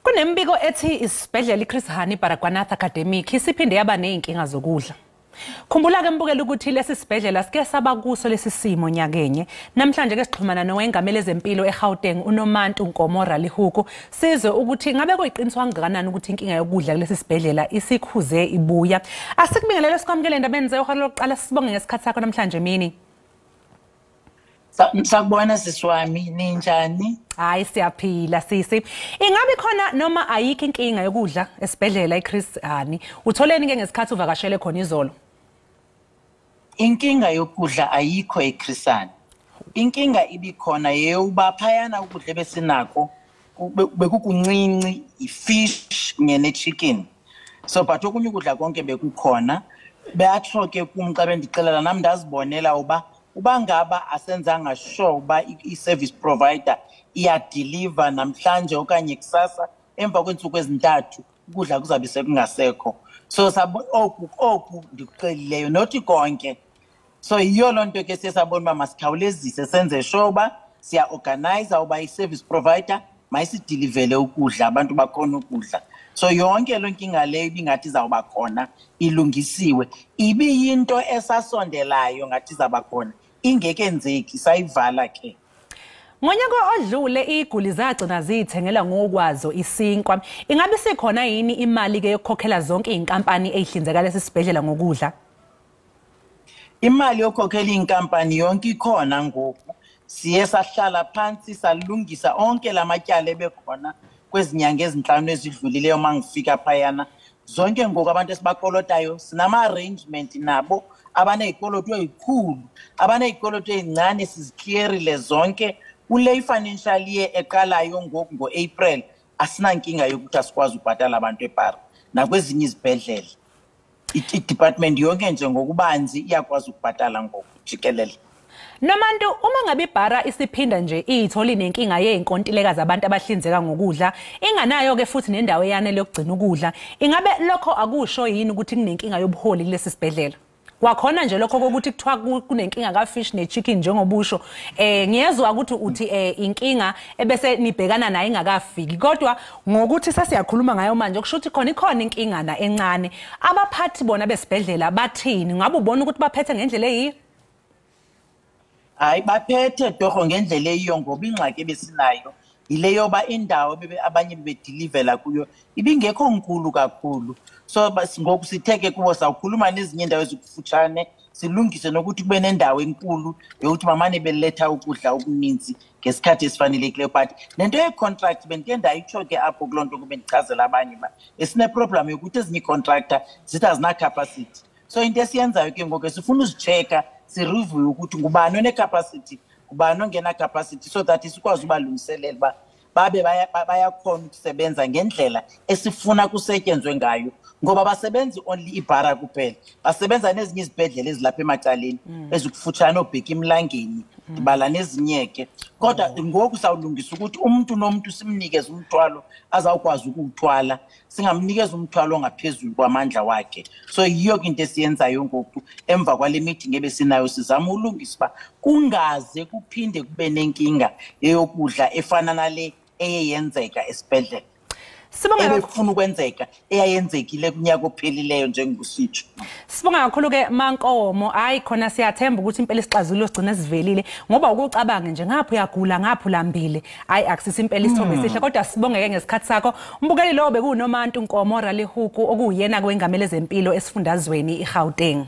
Kunemibiko ethi isibhedlela iChris Hani Baragwanath Academic isiphinde yaba nezinkinga zokudla. Khumbula ke mbukela ukuthi lesi sibhedlela sike saba kuso lesi simo nyakenye. Namhlanje ke sixhumana nowengameli ezempilo eGauteng uNomantu Nkomo Ralehoko sizwe ukuthi ngabe kuyiqiniso kangakanani ukuthi inkinga yokudla kulesi sibhedlela isikhuze ibuya. Asikubingelele sikwamukele endabeni zehora lokuqala, sibonge ngesikhathi sakho namhlanje mini. Sakubona sisi wami, ninjani? Hayi siyaphila sisi. Ingabe khona noma ayikho inkinga yokudla esibhedlela iChris Hani? Utholeni ke ngesikhathi uvakashele khona izolo? Inkinga yokudla ayikho eChris Hani. Inkinga ibikhona yeyokuba phayana ukudla besinako bekukuncinci, ifish kunye ne-chicken. So but okunye ukudla konke bekukhona. Batsho ke kum xa bendixelela nam ndazibonela uba ngaba asenzanga sure uba i-service provider iyadeliver namhlanje okanye kusasa, emva kweentsuku ezintathu ukudla kuzabe sekungasekho. So oku ndikuxelileyo nothi konke. So yiyo loo nto ke siye sabona uba masikhawulezise senze sure uba siya-organiza uba i-service provider mayisidilivele ukudla, abantu bakhona ukudla. So yonke loo nkinga leyo ibingathi izawuba khona ilungisiwe. Ibiyinto esasondelayo ngathi izawuba khona, ingekenzeki, sayivala ke. Ngonyaka odlule iguli zagcina ziyithengela ngokwazo isinkwa. Ingabe sikhona yini imali ke yokukhokhela zonke izinkampani ezihlinzeka lesi sibhedlela ngokudla? Imali yokukhokhela inkampani yonke ikhona ngoku. Siye sahlala phansi salungisa onke lamatyala ebekhona kwezinyanga ezinhlanu ezidlulileyo mangifika phayana. Zonke ngoku abantu esibakolotayo sinama-arrangement nabo, abaney'koloto ey'khulu, abaney'koloto ey'ncane, sizikliyerile zonke. Kule financial year eqalayo ngoku ngo-April asinankinga yokuthi asikwazi ukubhatala abantu eBara nakwezinye izibhedlela. I-department yonke nje ngokubanzi iyakwazi ukubhatala ngoku jikelele. Nomantu, uma ngabe iBara isiphinda nje iyitholi nenkinga yey'nkontileka zabantu abahlinzeka ngokudla, inganayo ke futhi nendawo eyanele yokugcina ukudla, ingabe lokho akusho yini ukuthi kunenkinga yobuholi kulesi sibhedlela? Kwakhona nje lokho kokuthi kuthiwa kunenkinga ka-fish ne-chicken njengobusho, ngiyezwa ukuthi uthi inkinga ebese nibhekana nayo ingakafiki, kodwa ngokuthi sesiyakhuluma ngayo manje kusho ukuthi khona ikhona inkinga na encane. Abaphathi bona besibhedlela bathini? Ngabe ubona ukuthi baphethe ngendlela eyiyo? Hayi, baphethe torho ngendlela eyiyo, ngoba ingxaki ebesinayo yile yoba indawo abanye bebedilivela kuyo ibingekho nkulu kakhulu. So ngoku sithe ke kubo sawukhuluma nezinye iindawo ezikufutshane, silungise nokuthi kube nendawo enkulu yokuthi bamane beletha ukudla okuninzi ngesikhathi esifanelekileyo. But nento ye-contract bendike ndayitsho ke apho kuloo nto kube ndichazela abanye uba besineproblem yokuthi ezinye iicontractor zithi azinacapacity. So into esiyenzayo ke ngoku sifuna uzitsheka, sireview ukuthi ngubani one-capacity, ngubani ongena-capacity, so that sikwazi ubalungiselela uba babe bayakhona ukusebenza ngendlela esifuna kusetyenzwe ngayo. Ngoba basebenzi only iBara kuphela, basebenza nezinye izibhedlela ezilapha emacaleni ezikufutshane, oobheka emlangeni, ndibala nezinye ke. Kodwa ngoku sawulungisa ukuthi umntu nomntu simnikeze umthwalo azawukwazi ukuwuthwala, singamnikeza umthwalo ongaphezulu kwamandla wakhe. So yiyo ke into esiyenzayo ngoku emva kwale meeting ebesinayo, sizama ulungisa uba kungaze kuphinde kube nenkinga eyokudla efana nale eye yenzeka esibhedlela. Ebefuna ukwenzeka eyayenzekile kunyaka ophelileyo njengositsho. Sibonga kakhulu ke Mankomo. Hayi khona siyathemba ukuthi impela isixazululo sigcina sivelile, ngoba ukucabange nje ngapha uyagula ngapha ulambile, hayi akusisi impela isithombe esihle. Kodwa sibongeke ngesikhathi sakho umbukeli. Lowo bekunoMantu Nkomo Ralehoko okuyena kwengamele ezempilo esifundazweni iGauteng.